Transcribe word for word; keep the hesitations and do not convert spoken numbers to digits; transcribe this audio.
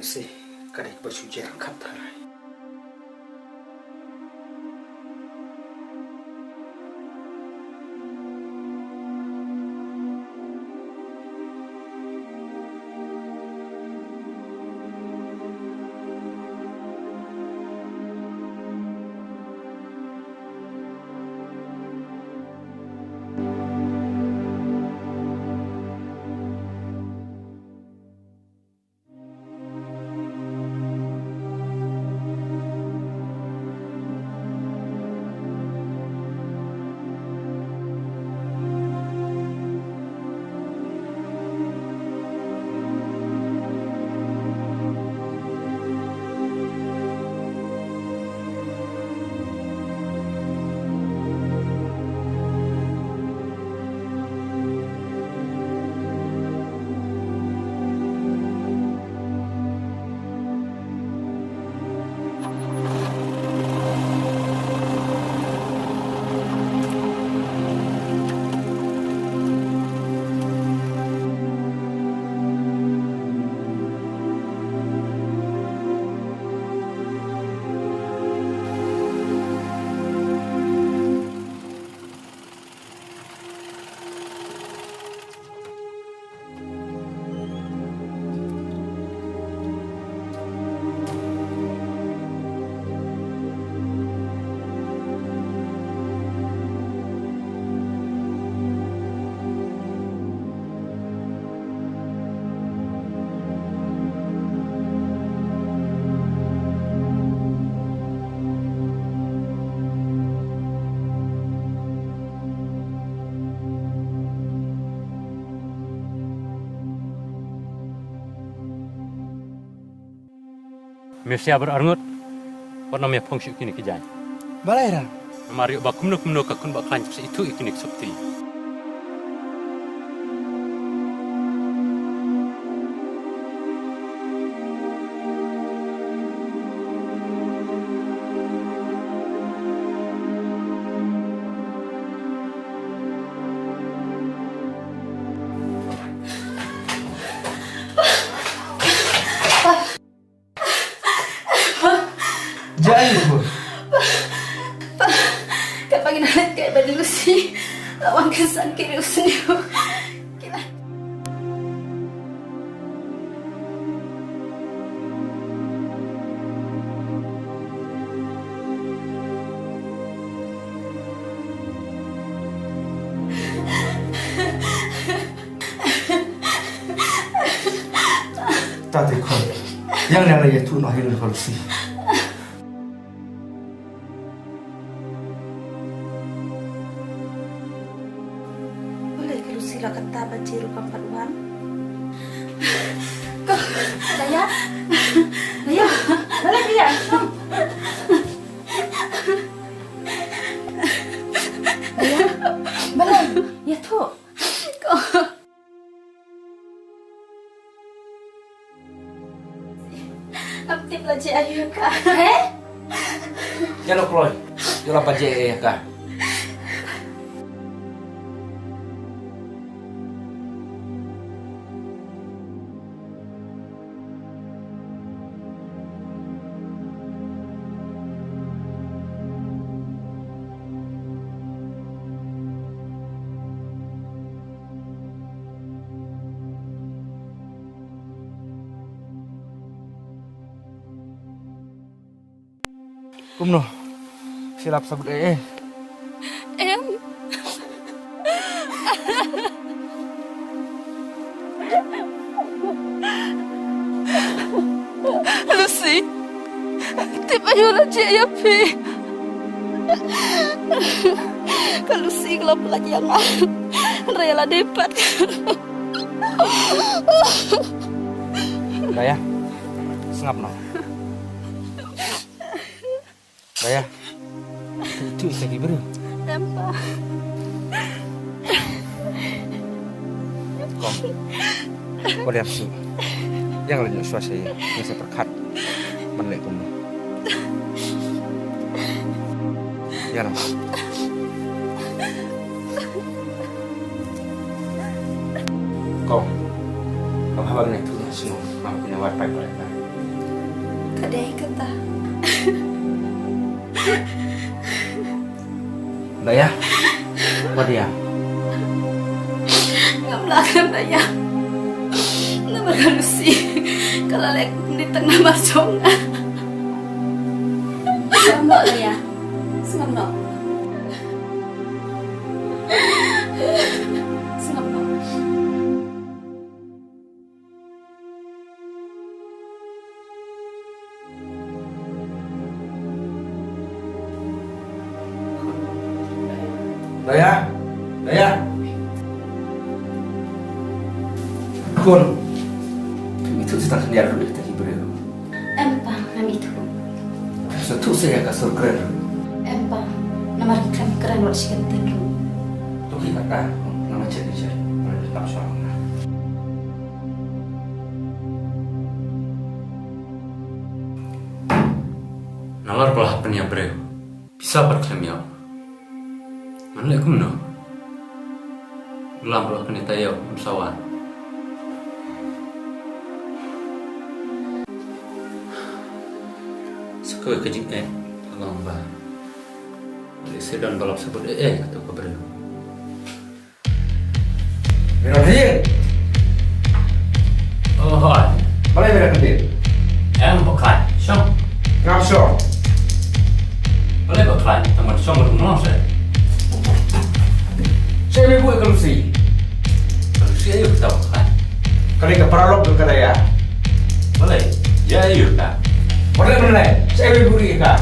Lucy, ka dei kaba shu jia ryngkat tharai. Me sha bar arngut, wat nym ïa phong shuh kine ki jaiñ. Balei Ran? Namar ïoh ba kumno kumno ka khun ba khlaiñ sa ithuh ïa kine ki sopti. Jai ko. Katba ngi la leit kai bad i Lucy, la wan ka san ki riewsniew. Ki la Ta te khon. Ïa nga ïathuh noh hi ruh ka Lucy. Balei ka Lucy la katta baje ruh kam pat wan? Ka Daya. Daya. Balei Daya? Daya. Balei? Ïathuh. Ngam tip la jia ïa ka. He? Ïa la kloi. Ïa la baje ïa ka. Kumno? Shi lap sabut eh, eh. Em. Lucy. Tip aïu la jia ïa phi. Ka Lucy ka la pynlait ïa nga. Hynrei la dei pat. Daya. Sngap noh. Daya. Itu ita ki briew. Em pa. Kong. Ko liam suk. Ïa nga leit noh shuwa sha ïing. Nga sa pyrkhat ban leh kumno. Ïa noh. Kong. Kong haba nga leit noh sha ïing. Mam pynïawad paidbah. Ka dei kata. Daya. Ba Daya. Ngam lah khlem Daya. Namar ka Lucy ka la leh kumne tang namar jong nga. Sngap noh Daya. Sngap noh. Sngap noh. Daya, Daya. Khun. Phi ithuh sa tang khyndiat ruh ïa kita ki briew? Em pa, ngam ithuh. Sa ithuh sa ïa ka sur kren ruh? Em pa, namar ki khlem kren wat shi kyntien ruh. To ki kata, namar check ki check. Namar check ki check. Nalor ba la hap pynïap briew, pisa pat khlem ïoh. Ngan leh kumno? Lam ruh kane taïew ym sawa. Sa kawei ka jingeh ka long ba lehse sa don ba la sah bud eh eh kato ka briew. Mira, hei. Oh, hoi. Balei mira kendit? Em, Bakhlaiñ, shong. Ngam shong. Balei Bakhlaiñ, tang ban shong ruh nong se. Sha me buh ka Lucy. Ka Lucy aïu kata Bakhlaiñ? Ka dei ka paralok ka Daya. Balei? Ïa aïu ka? Balei balei? Sha me buh ka.